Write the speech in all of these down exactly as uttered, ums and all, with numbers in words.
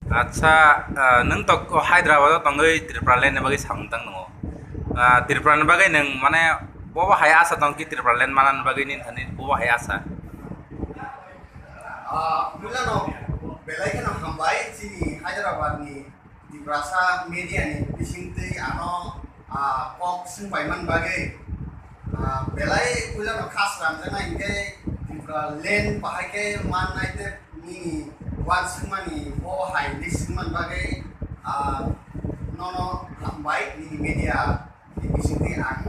Acha, ah, nwng tok Hyderabad o tongwi Tripura land ni bagwi samung tang tongo. Ah, Tripura ni bagwi nwng mane bobo hai asa tong ki Tripura land manani bagwi nini thani bobo hai asa? Ah, puilano belai kheno hambai chini Hyderabad ni Tiprasa media ni bisingtwi ano, ah, kok swngpaimani bagwi, ah, belai puilano kha sramjaknai hinkhe Tripura land bahai khe mannai tei nini uansukmani bo hai hinwi swngmani bagwi, ah, nono hambai nini media ni bisingtwi ang,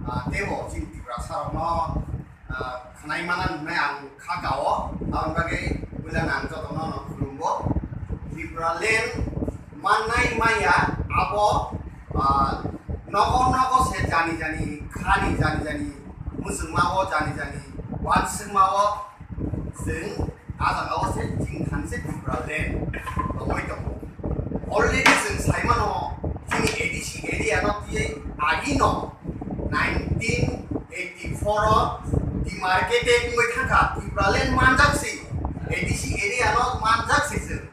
ah, teibo chini Tiprasa rokno, ah, khwnai mana hwnwi ang kha kao, aboni bagwi puilano ang jotono no khulumgo. Tripura land mannai maya abo, ah, nogo nogo se jani jani khani jani jani muchungma o jani jani uansukma o chwng ah jagao se chini thani se Tripura land tongwi tongo. Already chwng saimano chini A D C area no twiwi agino nineteen eighty-four o demarcated wngwi thangkha, Tripura land manjak se, A D C area no manjak se chwng.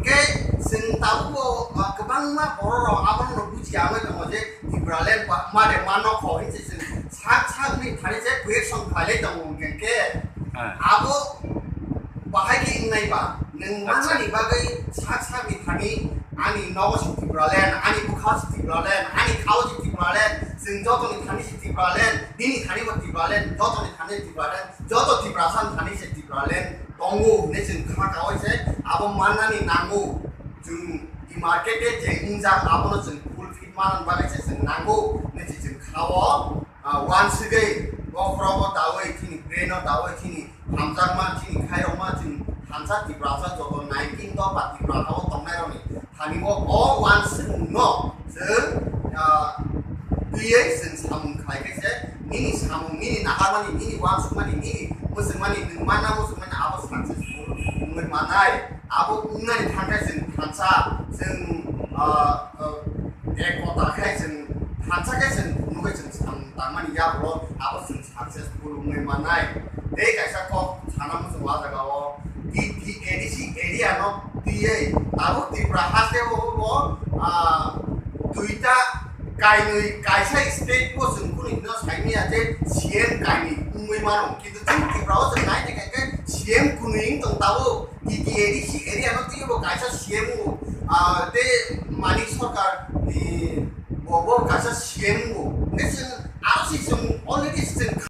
Hwnkhe chwng tabukbo, ah, kwbangma borok rok abono bujiya wngwi tongo je Tripura land ba-, mare mano kho hinwi se chwng sak sak ni thani se question khlailai tongo hwnkhe khe Ah. Abo bahai khe wngnai ba, nwng Acha. Manani bagwi sak sak ni thani ani nogo se Tripura land, ani bwkha se Tripura land, ani khao se Tripura land, chwng jotoni thani se Tripura land, nini thani bo Tripura land, jotoni thani Tripura land, joto Tiprasa ni thani se Tripura land tongo hinwi chwng kha kaui se abo mannani nango. Chwng demarcated je wngjak abono chwng fulfill manani bagwi se chwng nango hinwi se chwng khao. Ah, uansugwi bokhorogo daui, chini brain-o daui, chini hamjakma, chini khairokma, chini thansa Tiprasa joto nineteen dopha Tripura hao tongnairokni thani-o o uansukmungno chwng, ah, twiwi chwng samung khlai khe se nini samung, nini naharmani, nini uansukmani, nini muchungmani, nwng manna muchungmani abo successful wngwi mannai. Abo wngnani thangkhe chwng thansa, chwng, ah, ah, ekota khe chwng thansa khe chwng phunugwi chwng samung tangmani yagulo abo chwng successful wngwi mannai. Tei kaisa kok sana muchungo ah jagao T T A D C area no twiwi tabuk Tripura haste o bo, ah, duita kainwi kaisa state bo chwng kunu hino saimanya je C M kainwi wngwi mano. Kintu chwng Tripura o chwng nai naikha khe C M kunu wng tong tabuk. T T A D C area no twiwi bo kaisa C M o, ah, tei Manik Sarkar ni bo, bo kaisa C M o. Hwnkhe chwng aro se chwng already chwng